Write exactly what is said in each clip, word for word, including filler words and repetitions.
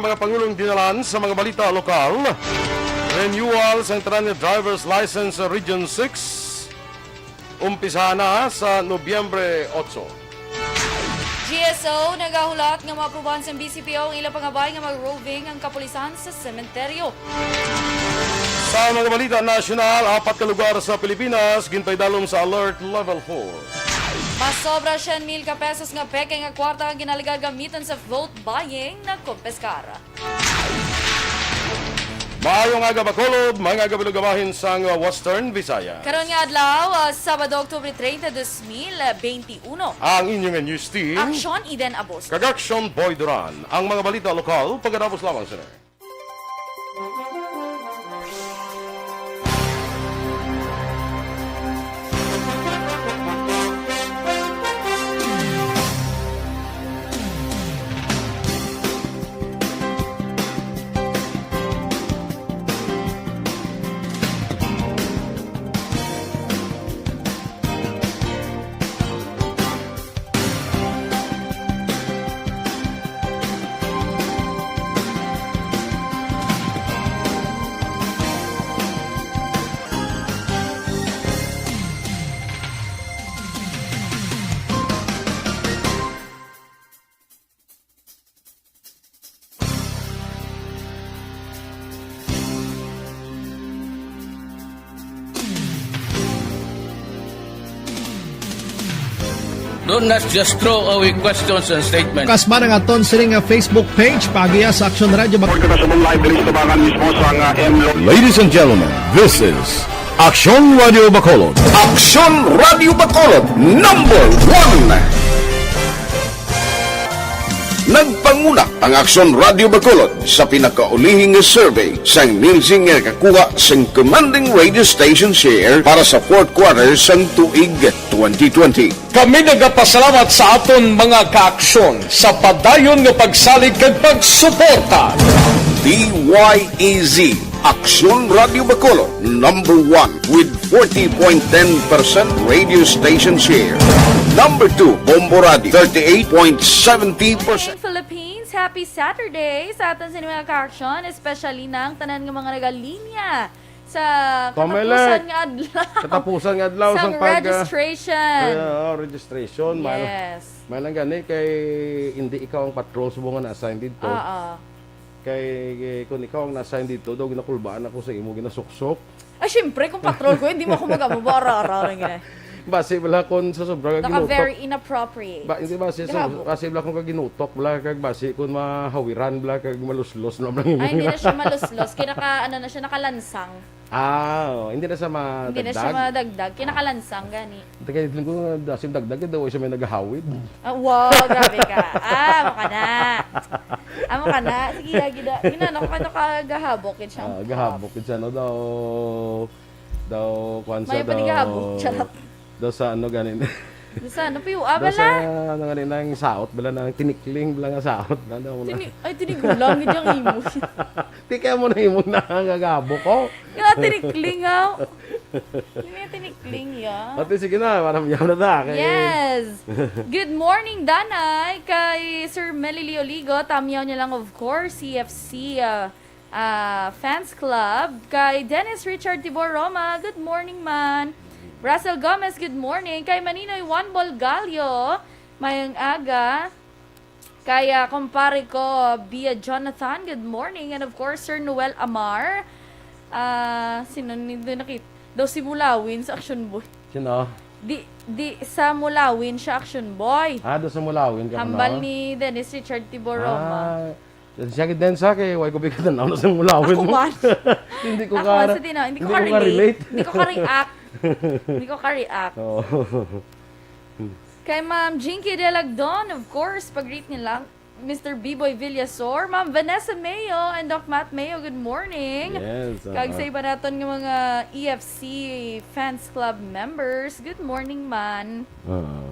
Mga pangulong dinalan sa mga balita lokal. Renewal sang tanan nga driver's license sa Region six. Umpisa na sa Nobyembre otso. G S O nagahulat nga maaprubahan sang B C P O ang ilang pangabay nga mag-roving ang kapulisan sa sementeryo. Sa mga balita nasyonal, apat ka lugar sa Pilipinas ginpaidalom sa Alert Level four. Mas sobra siyam mil ka pesos nga peke nga kwarta nga ginalegal gamiton sa vote buying nakumpeskar. Maayong aga, Bacolod, mga kabilugabahin sang Western Visayas. Karon nga adlaw, ah, Sabado, Oktubre treinta, dos mil beinti uno. Ang inyo nga news team, Aksyon Eden Abos. Kag Aksyon Boy Duran. Ang mga balita lokal, pagkatapos lamang sini. Don't, let's just throw away questions and statements. Kasma ang aton sini nga Facebook page, paagiha sa Aksyon Radio Bac- Kita sa live diri sa tabangan mismo sa nga M Lo- Ladies and gentlemen, this is Aksyon Radio Bacolod. Aksyon Radio Bacolod, number one. Nagpanguna ang Aksyon Radio Bacolod sa pinakaulihing nga survey sang Nielsen nga nakakuha sang commanding radio station share para sa fourth quarter sang tuig twenty twenty. Kami nagapasalamat sa aton mga kaaksyon sa padayon nga pagsalig kag pagsuporta. D Y E Z, Aksyon Radio Bacolod, number one with forty point ten percent radio station share. Number two, Bombo Radio, thirty-eight point seventy percent. Philippines, happy Saturday sa aton sa mga kaaksyon, especially na ang tanan nga mga nagalinya sa Tomele. Katapusan nga adlaw. Katapusan nga adlaw Sang sang pag, ah, registration. Ay, oo, registration. May, Yes. may lang gani kay hindi ikaw ang patrol subong nga na-assign dito. Oo. Kay, eh, kung ikaw ang na-assign dito, daw ginakulbaan ako sa imo, ginasuksok. Ay, syempre, kung patrol ko, hindi mo ako mag-amo, bara-ara lang yun eh. Basi bala kung sa sobra ka Naka ginutok. Very inappropriate. Ba, hindi basi sa, Gahabo. Basi bala kung kaginutok bala kag basi kung mahawiran bala kag maluslos na bala. Ay, hindi na siya maluslos. Kinaka, ano na siya, nakalansang. Ah, oh, hindi na siya madagdag. Hindi na siya madagdag. Kinakalansang gani. Hindi kaya din ko, dasim dagdag, daw siya may nagahawid. Ah, wow, grabe ka. Ah, amo ka na. Amo ka na. Sige, lagi da. Ina, ano ka, ano ka, gahabok, yun siya. Ah, gahabok, yun siya, no, daw, daw, kwan siya, May daw, panigahabok, charot. Daw sa ano, ganin. Daw sa ano, piyo, ah, Daw sa, bala. Ano, ganin, ang saot, bala, nang tinikling, bala, nga saot, bala, daw, wala. Tini-, ay, tinigulang, yun yung imo. Di kaya mo na imong nangagabok, oh. Yung tinikling, ah. Yung tinikling, ya. Ate, sige na, parang yaw na ta, kay Yes! Good morning, Danay, kay Sir Melilio Ligo, tamyaw niya lang, of course, C F C, ah, ah, Fans Club, kay Dennis Richard Tibor Roma, good morning, man. Russell Gomez, good morning. Kay Maninoy Juan Bolgallo, mayong aga. Kay, ah, kumpare ko, Bia Jonathan, good morning. And of course, Sir Noel Amar. Ah, sino ni doon nakit-, daw si Mulawin sa Action Boy. Sino? Di, di sa Mulawin siya Action Boy. Ah, doon sa Mulawin ka Hambal kuno? Ni Dennis Richard Tiboroma. Ah, siya gid din sa kay why ko bigyan na sa Mulawin Ako mo? Man. Hindi ko Ako man ka-, sa tinaw, hindi ko hindi ko ka-relate. Ka-relate. Hindi ko ka-react. Hindi ko ka-react. Oo. Kay Ma'am Jinky Delagdon, of course, pag-greet nila, Mister Biboy Villasor, Ma'am Vanessa Mayo, and Doc Matt Mayo, good morning. Yes, Kag oo. Sa iba naton nga mga E F C Fans Club members, good morning, man. Oo.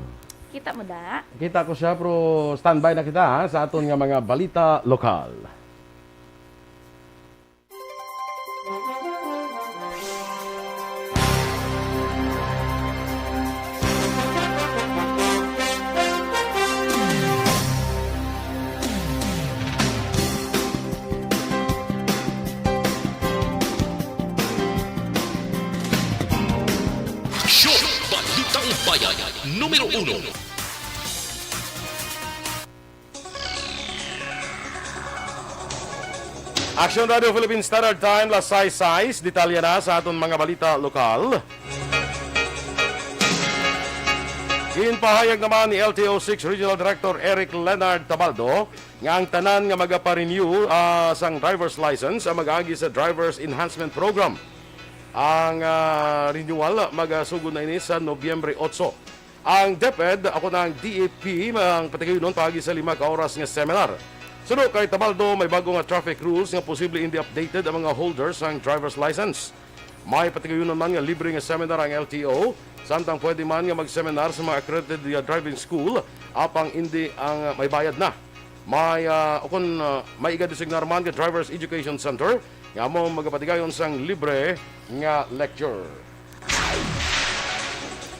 Kita mo da? Kita ko siya, pero standby na kita, ha, sa aton nga mga balita lokal. Bayan Numero Uno. Action Radio Philippine Standard Time, las sais sais. Detalye na sa aton mga balita lokal. Ginpahayag naman ni L T O six Regional Director Eric Leonard Tabaldo nga ang tanan nga magaparenew, ah, sang driver's license ang mag-agi sa Driver's Enhancement Program. Ang, ah, renewal magasugod na ini sa Nobyembre otso. Ang DepEd, ako na ang D E P, ang patigayunon paagi sa lima ka oras nga seminar. Suno kay Tabaldo, may bago nga traffic rules nga posible hindi updated ang mga holders sang driver's license. May patigayunon man nga libre nga seminar ang L T O, samtang pwede man nga mag-seminar sa mga accredited nga driving school, apang indi ang may bayad na. May, ah, ukon, ah, may igadesignar man nga Driver's Education Center nga amo magapatigayon sang libre nga lecture.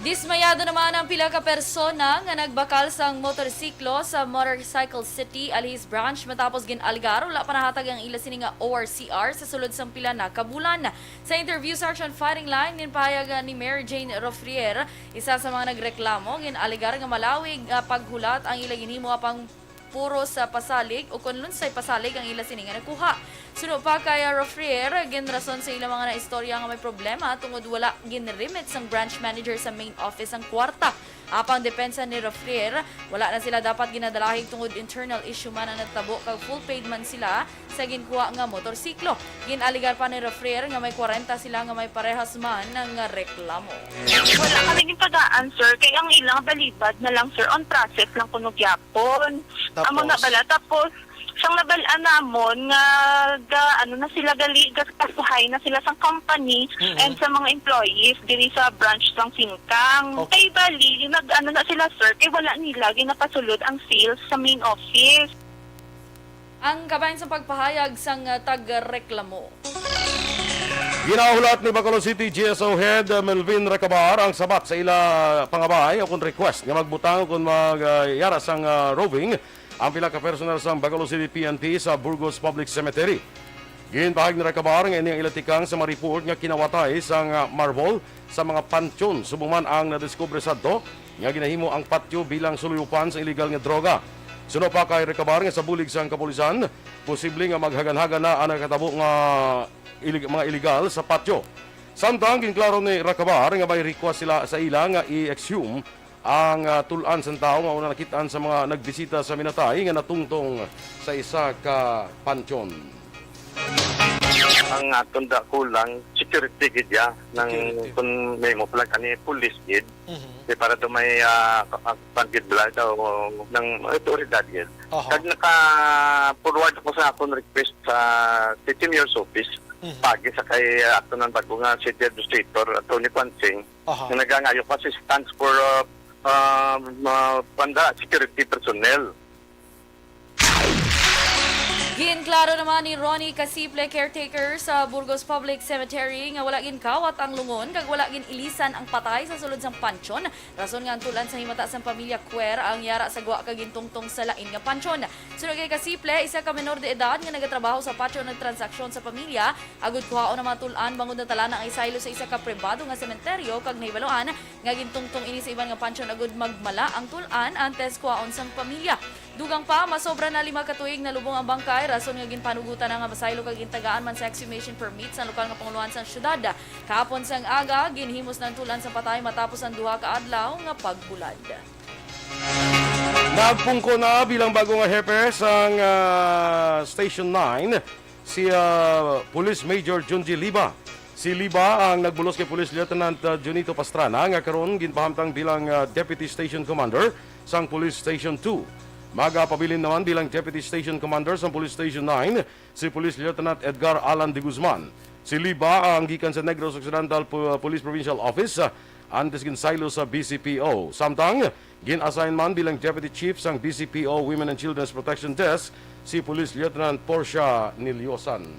Dismayado naman ang pila ka persona nga nagbakal sang motorsiklo sa Motorcycle City Alihis Branch matapos gin-alegar wala pa nahatag ang ila sini nga O R C R sa sulod sang pila na ka bulan. Sa interview sa Action Firing Line, ginpahayag ni Mary Jane Rofrier, isa sa mga nagreklamo, gin-alegar nga malawig nga paghulat ang ila ginhimo apang puro sa pasalig o kon lunsay pasalig ang ila sini nga nakuha. Suno pa kay Rofrier, ginrason sa ila mga naistorya nga may problema tungod wala ginremit sang branch manager sa main office ang kwarta. Apang depensa ni Rofrier, wala na sila dapat ginadalahig tungod internal issue man ang nagtabo kag full paid man sila sa ginkuha nga motorsiklo. Gin-alegar pa ni Rofrier nga may kwarenta sila nga may parehas man nga reklamo. Wala kami gintagaan, sir, kay ang ilang balibad na lang, sir, on process lang kuno gyapon. Amo na Tapos? Bala. Tapos, sang nabal-an namon nga ga, ano na sila gali, gaspasuhay na sila sang company Mm-mm. and sa mga employees diri sa branch sang Singkang. Okay. Kay bali, nag, ano na sila, sir, kay wala nila ginapasulod ang sales sa main office. Ang kabahin sa pagpahayag sang, uh, tagreklamo. Ginahulat ni Bacolod City G S O Head, uh, Melvin Recabar ang sabat sa ila pangabay o kon request nga magbutang o kon mag, uh, yara sang, uh, roving ang pila ka personnel sang Bacolod City P N P sa Burgos Public Cemetery. Ginpahayag ni Recabar nga ini ang ila tikang sa mga report nga kinawatay sang, uh, marble sa mga panteon, subong man ang nadiskubre sadto nga ginahimo ang patio bilang suluyopan sa iligal nga droga. Suno pa kay Recabar nga sa bulig sang kapulisan, posible nga maghaganhagan na ang nakatabo nga ilig-, mga iligal sa patio. Samtang ginklaro ni Recabar nga may request sila sa ila nga i-exhume ang, ah, tul-an sang tawo nga una nakit-an sa mga nagbisita sa minatay nga natungtong sa isa ka panteon. Ang aton da kulang, security gid ya, nang Security. Kung may mo pala kani police gid, Mhm. di para daw may, ah, ka-, ah, pagid bala daw ng autoridad gid. Aha. Kag naka-forward ako sa akong request sa City Mayor's Office, Mhm. pagi sa kay, ah, ato ng bago nga City Administrator, Attorney Quansing, Aha. nga nagangayo ko assistance for, ah, ah, ma-, panda security personnel. Ginklaro naman ni Ronnie Casiple, caretaker sa Burgos Public Cemetery, nga wala ginkawat ang lungon kag wala gin-ilisan ang patay sa sulod sang panteon, rason nga ang tul-an sa himata sang pamilya Cuer ang yara sa gwa kag gintungtong sa lain nga panteon. Suno kay Casiple, isa ka menor de edad nga nagatrabaho sa patio nagtransaksyon sa pamilya agud kuhaon ang mga tul-an bangod natala na ang isaylo sa isa ka pribado nga sementeryo kag nahibaluan nga gintungtong ini sa iban nga panteon agud magmala ang tul-an antes kuhaon sang pamilya. Dugang pa, masobra na lima ka tuig nalubong ang bangkay, rason nga ginpanugutan na nga masaylo kag gintagaan man sa exhumation permit sa lokal nga pangulohan sa syudad. Kahapon sang aga, ginhimos na ang tul-an sa patay matapos ang duha ka adlaw nga pagbulad. Nagpungko na bilang bago nga hepe sang, ah, Station nine si, ah, Police Major Junji Liba. Si Liba ang nagbulos kay Police Lieutenant, ah, Junito Pastrana nga karon ginpahamtang bilang, ah, Deputy Station Commander sang Police Station two. Magapabilin naman bilang Deputy Station Commander sang Police Station nine si Police Lieutenant Edgar Alan de Guzman. Si Liba ang gikan sa Negros Occidental Pu-, Police Provincial Office, ah, antes ginsaylo sa B C P O. Samtang, gin-assign man bilang Deputy Chief sang B C P O Women and Children's Protection Desk si Police Lieutenant Portia Niliosan.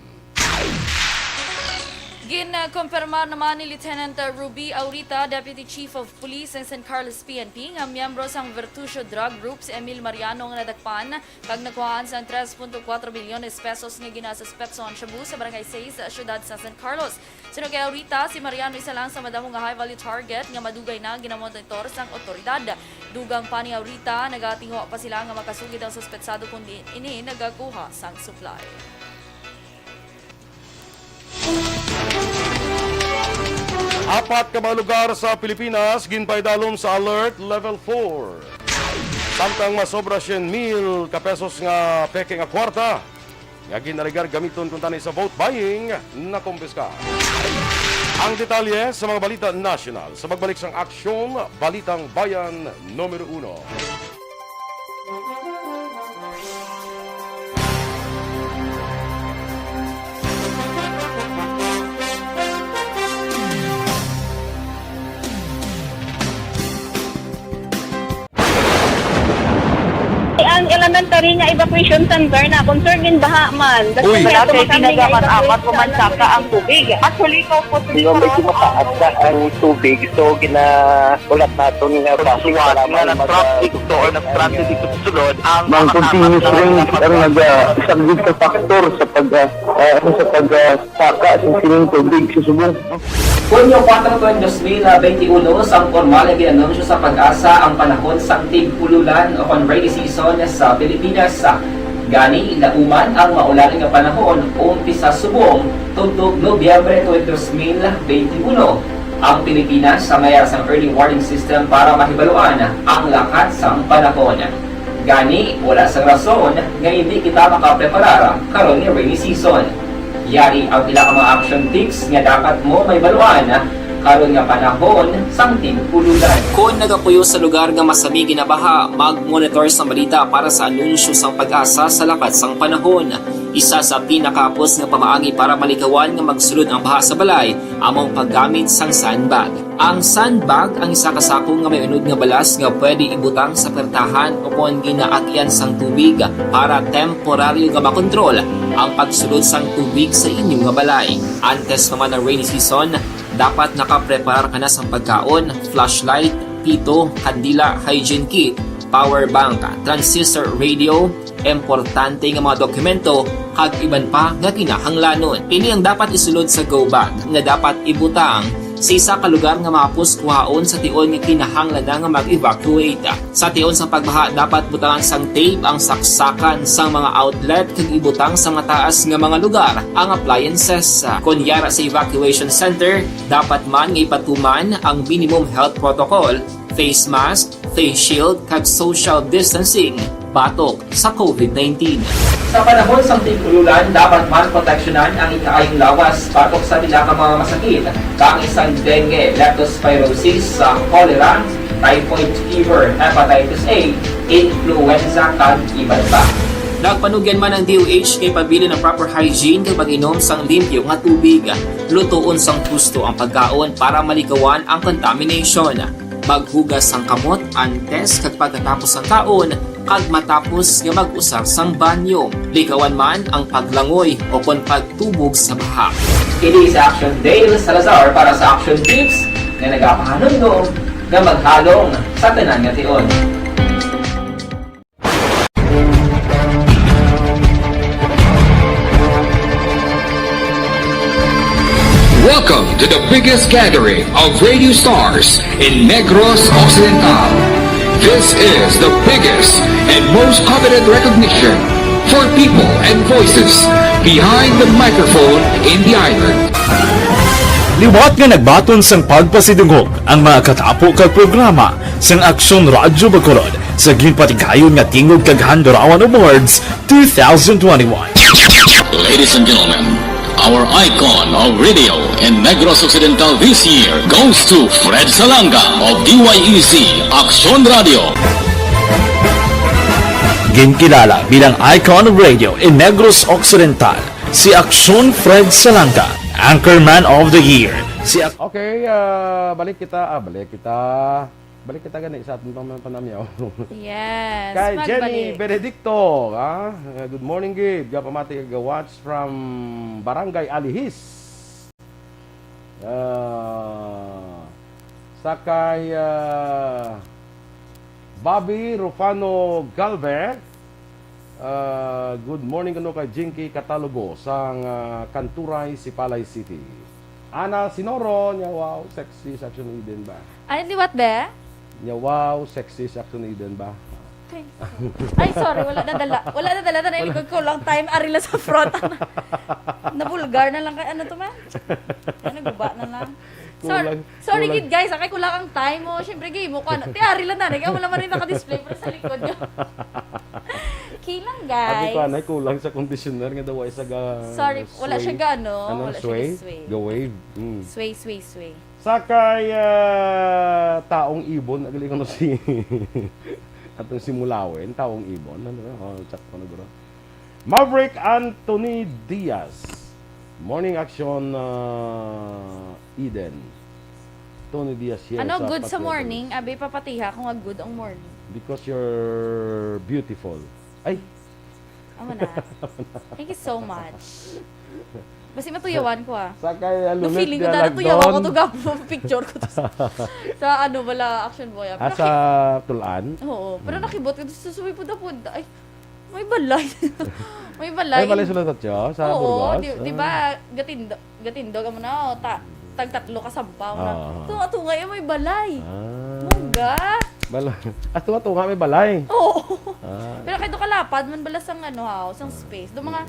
Ginkumpirmar naman ni Lieutenant Ruby Aurita, Deputy Chief of Police sang San Carlos P N P, nga miyembro sang Vertusio Drug Group si Emil Mariano nga nadakpan kag nakuhaan sang tres punto kuwatro milyones pesos nga ginasuspetso nga shabu sa Barangay Seis, Siyudad sa San Carlos. Suno kay Aurita, si Mariano isa lang sa madamo nga high-value target nga madugay na ginamonitor sang awtoridad. Dugang pa ni Aurita, nagatingwa pa sila nga makasugid ang suspetsado kon diin ini nagakuha sang supply. Apat ka mga lugar sa Pilipinas ginpaidalom sa Alert Level four. Samtang masobra syen mil ka pesos nga peke nga kwarta nga ginaligar gamiton kuntani sa vote buying, nakumpiska. Ang detalye sa mga balita nasyonal sa pagbalik sang Aksyon, Balitang Bayan Numero Uno. Ang elementary nga evacuation center na concern gin baha man. Uy. Wala kay tinaga man apat ko man saka ang tubig. Actually, ko po. Di ba, medyo mataas na ang tubig, so gina-, ulat naton nga basi nga nag-traffic to or nag-traffic dito sa sulod ang mga continuous rain ang naga-, isa gid ka factor sa pag, ah, ah, ano, sa pag, ah, saka sa sining tubig sa subong. Hunyo kuwatro, dos mil benti uno, sang pormal nga gin-anunsyo sa PAGASA ang panahon sang tig-ululan o kon rainy season sa Pilipinas. Gani, lauman ang maulan nga panahon umpisa subong tubtob Nobyembre twenty, dos mil benti uno. Ang Pilipinas sa may ara sang early warning system para mahibaluan ang lakat sang panahon. Gani, wala sang rason nga indi kita makapreparar karon nga rainy season. Yari ang pila ka mga action tips nga dapat mo mahibaluan karon nga panahon sang tig-ululan. Kon nagapuyo sa lugar nga masami ginabaha, mag-monitor sang balita para sa anunsyo sang PAGASA sa lakat sang panahon. Isa sa pinakahapos nga pamaagi para malikawan nga magsulod ang baha sa balay amo ang paggamit sang sandbag. Ang sandbag ang isa ka sako nga may unod nga balas nga pwede ibutang sa pertahan o kon ginaagyan sang tubig para temporaryo nga makontrol ang pagsulod sang tubig sa inyo nga balay. Antes pa man ang rainy season, dapat nakapreparar ka na sang pagkaon, flashlight, pito, kandila, hygiene kit, power bank, transistor radio, importante nga mga dokumento, kag iban pa nga kinahanglanon. Ini ang dapat isulod sa go bag nga dapat ibutang sa isa ka lugar nga mahapos kuhaon sa tion nga kinahanglan na nga mag-evacuate. Sa tion sang pagbaha, dapat butangan sang tape ang saksakan sang mga outlet kag ibutang sa mataas nga mga lugar ang appliances. Kon yara sa evacuation center, dapat man nga ipatuman ang minimum health protocol, face mask, face shield, kag social distancing batok sa COVID nineteen. Sa panahon sang tig-ululan, dapat man proteksyonan ang ikaayong lawas batok sa pila ka mga masakit, kaangay sang dengue, leptospirosis, sa cholera, typhoid fever, hepatitis A, influenza, kag iban pa. Nagpanugyan man ang D O H kay pabilin ang proper hygiene kag pag-inom sang limpyo nga tubig. Lutoon sang husto ang pagkaon para malikawan ang contamination. Maghugas sang kamot antes kag pagkatapos sang kaon, kag matapos nga mag-usar sang banyo. Likawan man ang paglangoy o kon pagtubog sa baha. Kini si Action Dale Salazar para sa Action Tips nga nagapahanumdom nga maghalong sa tanan nga tion. Welcome to the biggest gathering of radio stars in Negros Occidental. This is the biggest and most coveted recognition for people and voices behind the microphone in the island. Liwat nga nagbaton sang pagpasidungog ang mga katapo kag programa sang Aksyon Radyo Bacolod sa ginpatigayon nga Tingog kag Handurawan Awards two thousand twenty-one. Ladies and gentlemen, our icon of radio in Negros Occidental this year goes to Fred Salanga of D Y E C Aksyon Radio. Ginkilala bilang icon of radio in Negros Occidental, si Aksyon Fred Salanga, Anchorman of the Year. Si Ak- Okay, ah, balik kita, ah, balik kita. Balik kita gani sa aton pang panamyaw. Yes, Kay Jenny magbalik. Benedicto, ah, good morning, Gabe. Gapamati ka watch from Barangay Alihis. Ah, sa kay, ah, Bobby Rufano Galve, ah, "Good morning kuno kay Jinky Catalogo sang, ah, Kanturay, Sipalay City." Ana Sinoro, niya, "Wow, sexy sa Action Eden ba?" Ay, liwat, be? Niya, "Wow, sexy sa Action Eden ba?" Thank you. Ay, sorry, wala na dala. Wala na dala na, nalikod ko lang time. Ari lang sa front. Nabulgar na lang kay, ano to, man? Ano, guba na lang. Sorry, Kulang, sorry, kulang. Gid, guys. Akay ko lang ang time mo. Siyempre, gay mo ko, ano. Ti, ari lang na. Kaya wala man rin naka-display, pero sa likod niyo. Kilang, guys. Abi ko, anay, kulang sa conditioner nga daw isa ga Sorry, wala siya sway. ga, ano, Ano, wala siya sway? ga-sway. Ga-wave. Mm. Sway, sway, sway. Sa kay, ah, taong ibon, agali ko no si atong si Mulawin, taong ibon, ano, oh, chat ko na guro. Maverick Anthony Diaz. Morning action, ah, Eden. Tony Diaz here Ano, sa good sa Patria morning? Village. Abi, papatiha ko nga good ang morning. Because you're beautiful. Ay, Amo na. Thank you so much. Basi matuyawan ko, ah. Sa kay, ah, No Lunit feeling ko de dahil tuyawan ko Alagdon. to gapo picture ko to sa, sa ano, wala, Action Boy, ah. Ah, Pero sa ki- Tulan? Oo, pero Mm. nakibot ko sa subay po daw po. Ay, may balay. May balay. Ay, balay sa Latatio? Sa Oo, Burgos? di, di Ah. ba, gatindog, gatindog, amo na, oh, ta, tagtatlo ka sampaw na. Ah. Tunga-tunga, eh, may balay. Ah. Mungga. Bala. Ah, tunga-tunga may balay. Oo. Ah. Pero kay do kalapad man bala sang ano, ha, sang space. Do mga,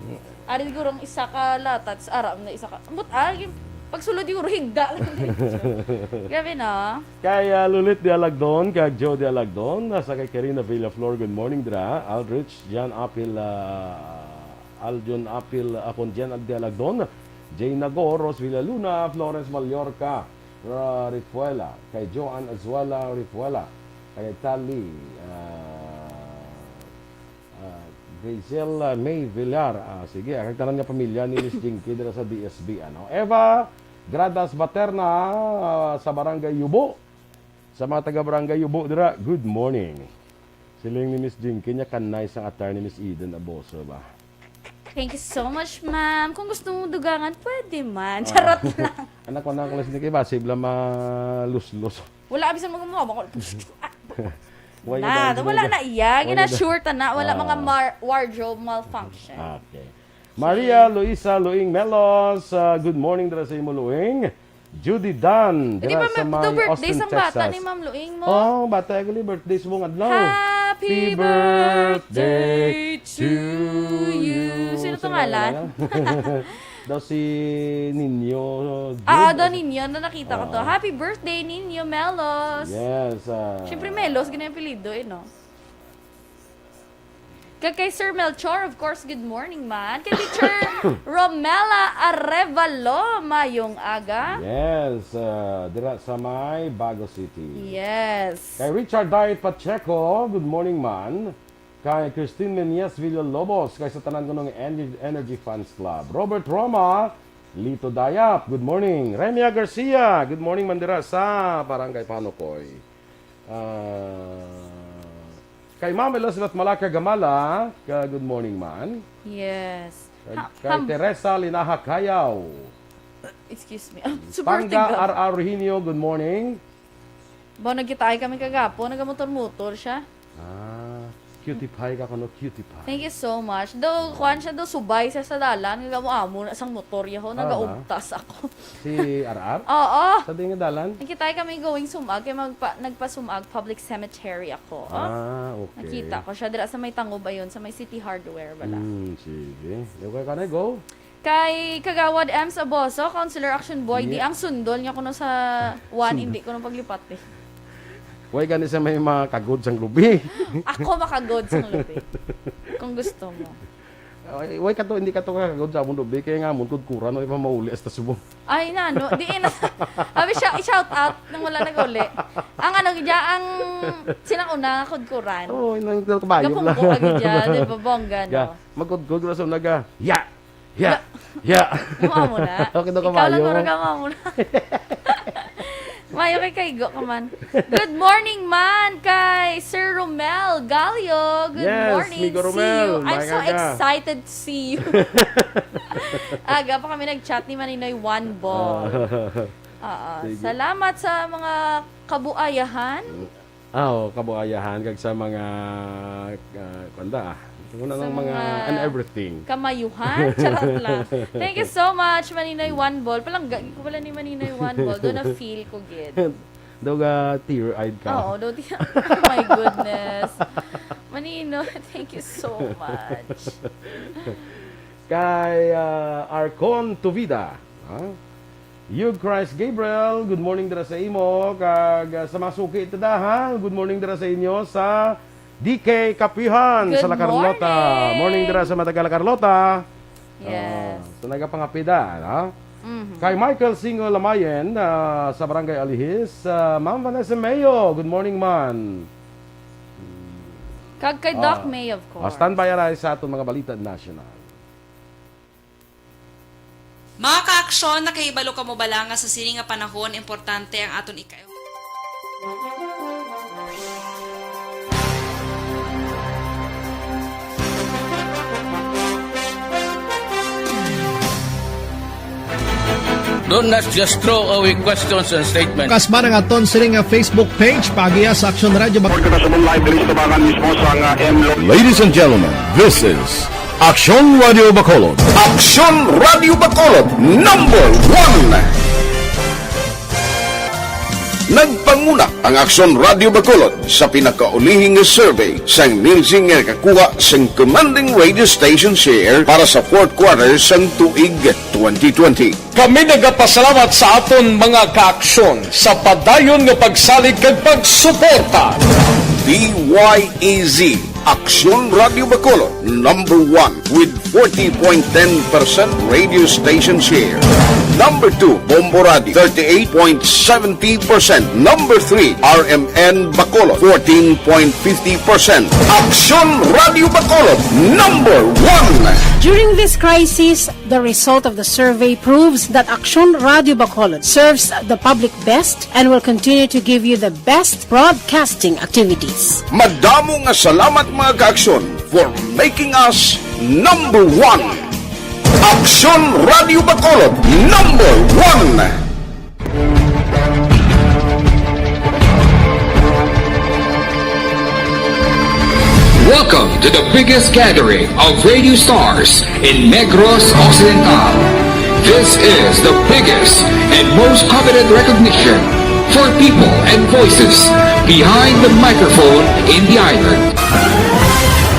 ari siguro ang isa ka latat, sa ara na isa ka. Ambot, ah, yung pagsulod siguro, higda lang. Grabe na. Kay, ah, Lulit de Alagdon, kay Joe de Alagdon, nasa kay Karina Villaflor, good morning, dra. Aldrich, Jan Apil, ah, Aljon Apil, ah, kon Jan de Alagdon, Jay Nagor, Rose Villaluna, Florence Mallorca, ah, Rifuela, kay Joan Azuela Rifuela, kay Tali, ah, ah, Grazel, ah, May Villar. Ah, sige, ang tanan nga pamilya ni Miss Jinky dira sa D S B, ano. Eva Gradas Baterna, ah, sa Barangay Yubo. Sa mga taga Barangay Yubo dira, good morning. Siling ni Miss Jinky niya kanay sang attire ni Miss Eden Aboso ba? Thank you so much, ma'am. Kung gusto mo dugangan, pwede man. Charot lang. Anak ko na ako lang sinig iba, sibla maluslos. Wala, abisan mo gumawa. Ako, Why na, ka wala dahil na iya. why Gina ka- sure ta na. Wala Ah. mga mar- wardrobe malfunction. Okay. Maria Luisa Luing Melos, ah, good morning dira sa imo, Luing. Judy Dan, Di dira ba sa may may do birthday Austin, sang bata Texas. Ni Ma'am Luing mo? Oh, bata, gali birthday subong adlaw. Happy Happy birthday birthday to you. Sino to Sino ngalan? ngalan? Daw si Nino Jude. Ah, do Nino, na nakita ko to. Oo. Happy birthday, Nino Melos. Yes. ah. Siyempre, Melos, ganyan yung apelido eh, no? Kag kay Sir Melchor, of course, good morning man. Kay Teacher Romela Arevalo, mayong aga. Yes, ah, dira sa may Bago City. Yes. Kay Richard Diet Pacheco, good morning man. Kay Christine Menyes Villalobos, kay sa tanan kuno nga Ener- Energy Fans Club. Robert Roma, Lito Dayap, good morning. Remia Garcia, good morning man dira sa Barangay Panukoy. Ah, kay Ma'am Elizabeth Malaka Gamala, ka good morning man. Yes. Kay, Ha- kay ham- Teresa Linaha Kayaw. Excuse me. Super Pangga tigaw. R R Eugenio, good morning. Ba, nagkitaay kami kagapo, nagamotor-motor siya. Ah, cutie pie ka kuno, cutie pie. Thank you so much. Do, kuan siya do, subay siya sa dalan, nagaamo-amo na sang motor yaho, Ah, ba? nagaugtas ako. Si R R? Oo. Sa di nga dalan? Nagkitaay kami going sumag, kay magpa, nagpasumag public cemetery ako. Oh. Ah, okay. Nakita ko siya dira sa may tangob ayon, sa may City Hardware, wala. Hmm, sige. Okay ka na, go. Kay Kagawad M. Saboso, Councilor Action Boy, di Yeah. ang sundol niya kuno sa one, hindi kuno paglipat eh. Way gani sa may mga kagod sang lubi. Ako makagod sang lubi. Kung gusto mo. Ay, way ka to, hindi ka to kakagod sa amon lubi, kaya nga amon kudkuran, no, ipa mauli hasta subong. Ay, na, no? Di na. Abi siya, i-shout out nang wala nag-uli. Ang ano, gidya, ang silang una nga kudkuran. Oo, oh, inang kabayo Gapungko agi dyan, di ba, bongga, no? Ga, magkudkod ra sa unaga. Ya! Ya! Ya! Gumawa mo na. Okay, daw Ikaw lang kabayo. Gura, gumawa mo na. Mayo kay kaigo ka man. Good morning man kay Sir Romel Gallo. Good Yes, morning. Migo See Romel. you. I'm so Maayong aga. Excited to see you. Aga pa kami nag-chat ni Maninoy One Ball. Ah. Ah, ah, Sige. salamat sa mga kabuayahan. Mm. Ah, oh, kabuayahan kag sa mga, ah, kuwan da, ah. Sa Sa mga mga and everything. kamayuhan. Charot lang. Thank you so much, Maninoy One Ball. Palangga ko pala ni Maninoy One Ball. Doon na-feel ko gid. Daw ga tear-eyed ka. Oo, daw ti-, oh my goodness. Maninoy, thank you so much. Kay, ah, Arcon Tuvida, ha? Yug Christ Gabriel, good morning dira sa imo. Kag, ah, sa mga suki tada, ha? Good morning dira sa inyo sa D K Kapihan Good sa La Carlota. morning. Morning dira sa Matagal La Carlota. Yes. Ah, sa nagapangapida, ha? Mhm. Kay Michael Singo Lamayen, ah, sa Barangay Alihis, ah, Ma'am Vanessa Mayo, good morning, man. Kag kay Doc Ah, May, of ah, course. standby aray sa aton mga balita national. Mga kaaksyon, nakahibalo kamo bala nga sa sini nga panahon importante ang aton ika-, Don't not just throw away questions and statements. Kasma nga aton sini nga Facebook page, paagiha sa Aksyon Radyo Bac- Report ka sa live diri sa tabangan mismo sa nga M Lo- Ladies and gentlemen, this is Aksyon Radio Bacolod. Aksyon Radio Bacolod, number one. Nagpanguna ang Aksyon Radio Bacolod sa pinakaulihi nga survey sang Nielsen nga nakakuha sang commanding radio station share para sa fourth quarter sang tuig twenty twenty. Kami nagapasalamat sa aton mga kaaksyon sa padayon nga pagsalig kag pagsuporta. D Y E Z, Aksyon Radio Bacolod, number one with forty point ten percent radio station share. Number two, Bombo Radio, thirty-eight point seventy percent. Number three, R M N Bacolod, fourteen point fifty percent. Aksyon Radio Bacolod, number one. During this crisis, the result of the survey proves that Aksyon Radio Bacolod serves the public best and will continue to give you the best broadcasting activities. Madamo nga salamat, mga kaaksyon, for making us number one. Aksyon Radio Bacolod, number one. Welcome to the biggest gathering of radio stars in Negros Occidental. This is the biggest and most coveted recognition for people and voices behind the microphone in the island.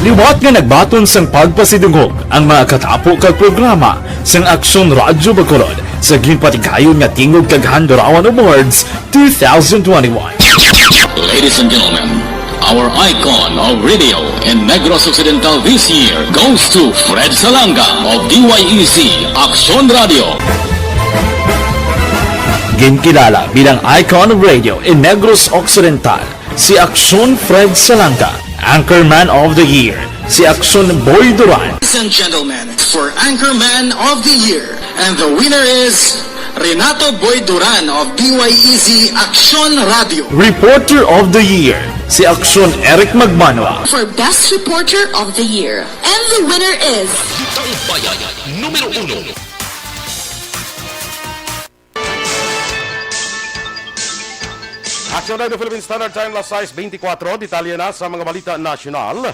Liwat nga nagbaton sang pagpasidungog ang mga katapo kag programa sang Aksyon Radyo Bacolod sa ginpatigayon nga tingog kag Handurawan Awards two thousand twenty-one. Ladies and gentlemen, our icon of radio in Negros Occidental this year goes to Fred Salanga of D Y E Z Aksyon Radio. Ginkilala bilang icon of radio in Negros Occidental si Aksyon Fred Salanga, Anchorman of the Year si Aksyon Boy Duran. Ladies and gentlemen, for Anchorman of the Year, and the winner is Renato Boy Duran of D Y E Z Aksyon Radio. Reporter of the Year si Aksyon Eric Magmanwa. For Best Reporter of the Year, and the winner is Numero uno. Aksyon Radio Philippine Standard Time, las sais beintikwatro. Detalye na sa mga balita nasyonal.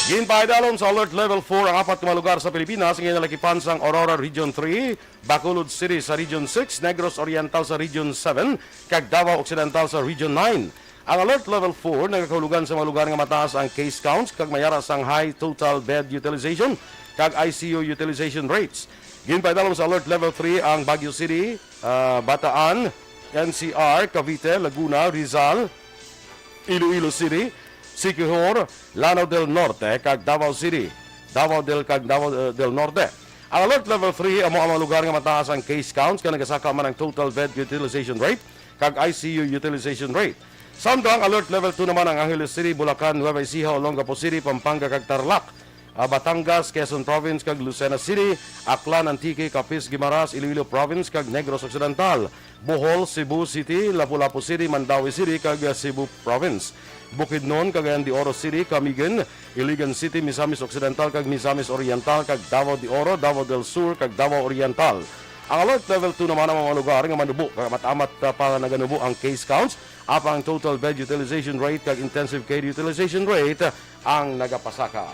Ginpaidalom sa Alert Level four ang apat ka mga lugar sa Pilipinas nga ginalakipan sang Aurora Region three, Bacolod City sa Region six, Negros Oriental sa Region seven, kag Davao Occidental sa Region nine. Ang Alert Level four nagakahulugan sa mga lugar nga mataas ang case counts kag mayara sang high total bed utilization kag I C U utilization rates. Ginpaidalom sa Alert Level three ang Baguio City, ah, Bataan, N C R, Cavite, Laguna, Rizal, Iloilo City, Siquijor, Lanao del Norte, kag Davao City, Davao del, kag Davao, eh, del Norte. Ang Alert Level three amo ang mga lugar nga mataas ang case counts kag nagasaka man ang total bed utilization rate kag I C U utilization rate. Samtang Alert Level two naman ang Angeles City, Bulacan, Nueva Ecija, Olongapo City, Pampanga, kag Tarlac. Ah, Batangas, Quezon Province, kag Lucena City, Aklan, Antique, Capiz, Guimaras, Iloilo Province, kag Negros Occidental, Bohol, Cebu City, Lapu-Lapu City, Mandaue City, kag, ah, Cebu Province, Bukidnon, Cagayan de Oro City, Camiguin, Iligan City, Misamis Occidental, kag Misamis Oriental, kag Davao de Oro, Davao del Sur, kag Davao Oriental. Ang alert level two naman ang mga lugar nga manubo, kag amat-amat, ah, pa naganubo ang case counts, apang ang total bed utilization rate kag intensive care utilization rate, ah, ang nagapasaka.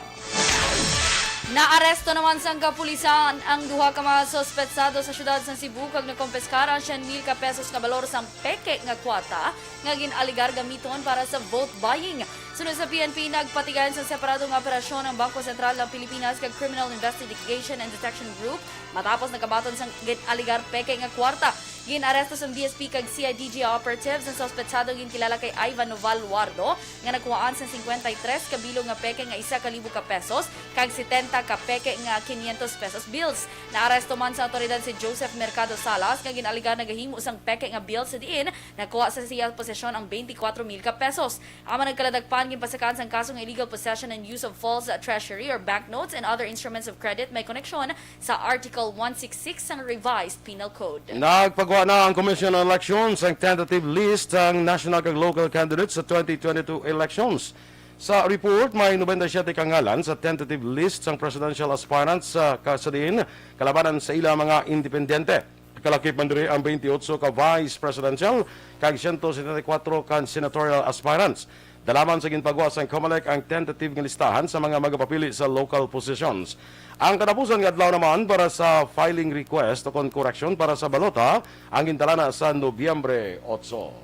Naaresto naman sang kapulisan ang duha ka mga suspetsado sa siyudad sang Cebu kag nakompiskar ang syen mil ka pesos nga balor sang peke nga kwarta nga gin-alegar gamiton para sa vote buying. Sunod sa P N P, nagpatigayon sang separado nga operasyon ang Bangko Sentral ng Pilipinas kag Criminal Investigation and Detection Group matapos nagkabaton sang gin-alegar peke nga kwarta. Gin-aresto sang D S P kag C I D G operatives ang suspetsado nga ginkilala kay Ivan Noval Luardo nga nagkuhaan sang singkwenta y tres ka bilog nga peke nga isa ka libo ka pesos kag setenta ka peke nga quinientos pesos bills. Naaresto man sa awtoridad si Joseph Mercado Salas nga gin-alegar nagahimo sang peke nga bills sa diin nakuha sa iya posesyon ang twenty-four mil ka pesos. Ang mga nagkaladakpan ginpasakaan sang kaso nga illegal possession and use of false treasury or banknotes and other instruments of credit may koneksyon sa Article one six six sang Revised Penal Code. Nagpagwa na ang Commission on Elections sang tentative list sang national kag local candidates sa twenty twenty-two elections. Sa report, may nobenta y siyete ka ngalan sa tentative list sang presidential aspirants sa ka-, sa diin kalabanan sa ila mga independente. Kalakip man diri ang twenty-eight ka vice presidential kag siyento setenta y kuwatro ka senatorial aspirants. Dala man sa ginpagwa sang Comelec ang tentative nga listahan sa mga magapapili sa local positions. Ang katapusan nga adlaw naman para sa filing request o kon koreksyon para sa balota ang gintalana sa Nobyembre otso.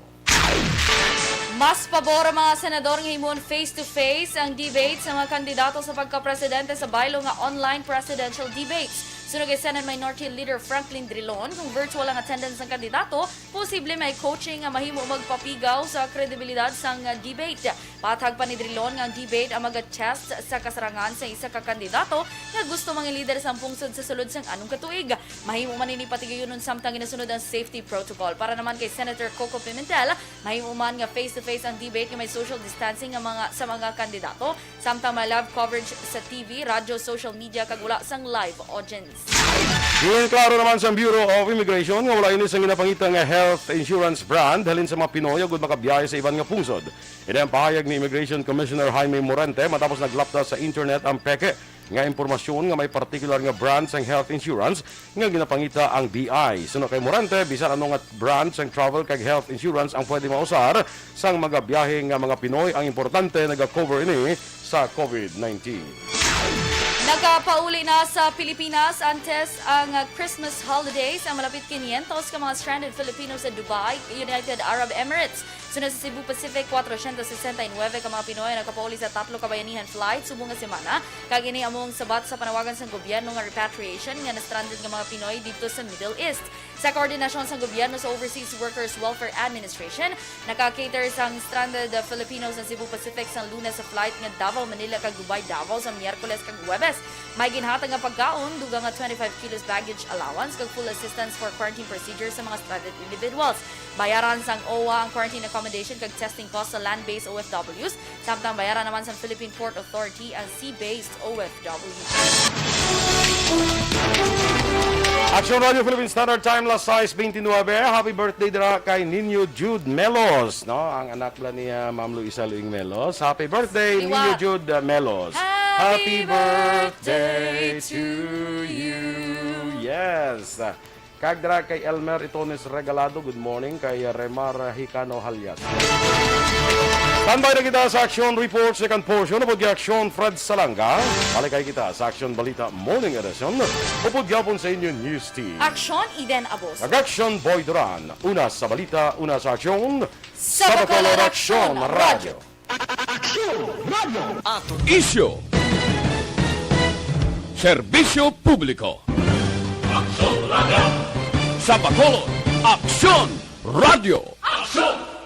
Mas pabor ang mga senador nga himuon face-to-face ang debate sa mga kandidato sa pagkapresidente sa baylo nga online presidential debates. Suno kay Senate Minority Leader Franklin Drilon, kung virtual ang attendance ng kandidato, posible may coaching nga mahimo magpapigaw sa kredibilidad sang debate. Patag pa ni Drilon nga ang debate ang maga-test sa kasarangan sa isa ka kandidato nga gusto mangin lider sang pungsod sa sulod sang anong katuig. Mahimo man ini patigayunon samtang ginasunod ang safety protocol. Para naman kay Senator Coco Pimentel, mahimo man nga face-to-face ang debate nga may social distancing nga mga, sa mga kandidato, samtang may live coverage sa T V, radyo, social media, kag wala sang live audience. Ginklaro naman sang Bureau of Immigration nga wala ini sang ginapangita nga health insurance brand halin sa mga Pinoy agud makabiyahe sa iban nga pungsod. Ini ang pahayag ni Immigration Commissioner Jaime Morente matapos naglapta sa internet ang peke nga impormasyon nga may partikular nga brand sang health insurance nga ginapangita ang B I. Suno kay Morente, bisan ano nga brand sang travel kag health insurance ang pwede mausar sang magabiyahe nga mga Pinoy, ang importante naga-cover ini sa COVID nineteen. Nakapauli na sa Pilipinas antes ang Christmas holidays ang malapit quinientos ka mga stranded Filipinos sa Dubai, United Arab Emirates. Sunod sa Cebu Pacific, kwatrocientos sesenta y nuebe ka mga Pinoy ang nakapauli sa tatlo ka bayanihan flight subong nga semana, kag ini amo ang sabat sa panawagan sang gobyerno nga repatriation nga na-stranded nga mga Pinoy didto sa Middle East. Sa koordinasyon sang gobyerno sa Overseas Workers Welfare Administration, naka-cater sang stranded Filipinos ang Cebu Pacific sang Lunes sa flight nga Davao Manila kag Dubai Davao sa Miyerkules kag Huwebes. May ginhatag nga pagkaon, dugang nga twenty-five kilos baggage allowance, kag full assistance for quarantine procedures sa mga stranded individuals. Bayaran sang O W A ang quarantine accommodation kag testing cost sa land-based O F Ws, samtang bayaran naman sang Philippine Port Authority ang sea-based O F W. Aksyon Radio Philippine Standard Time, las sais beintinuebe. Happy birthday dira kay Niño Jude Melos, no? Ang anak bala niya, Ma'am Luisa Luing Melos. Happy birthday, Siwa. Niño Jude, uh, Melos. Happy Happy birthday birthday to to you. you. Yes. Kag dira kay Elmer Itones Regalado, good morning. Kay Remar Hicano Halyas. Standby na kita sa Aksyon Report, second portion, upod kay Aksyon Fred Salanga. Balik kay kita sa Aksyon Balita Morning Edition, upod gyapon sa inyo News Team. Aksyon, Eden Abos. Kag Aksyon, Boy Duran. Una sa balita, una sa aksyon. Sa Bacolod Aksyon Radio. Aksyon Radio. Ato isyu. Serbisyo publiko. Aksyon Radio. Sa Bacolod, Aksyon Radio. Aksyon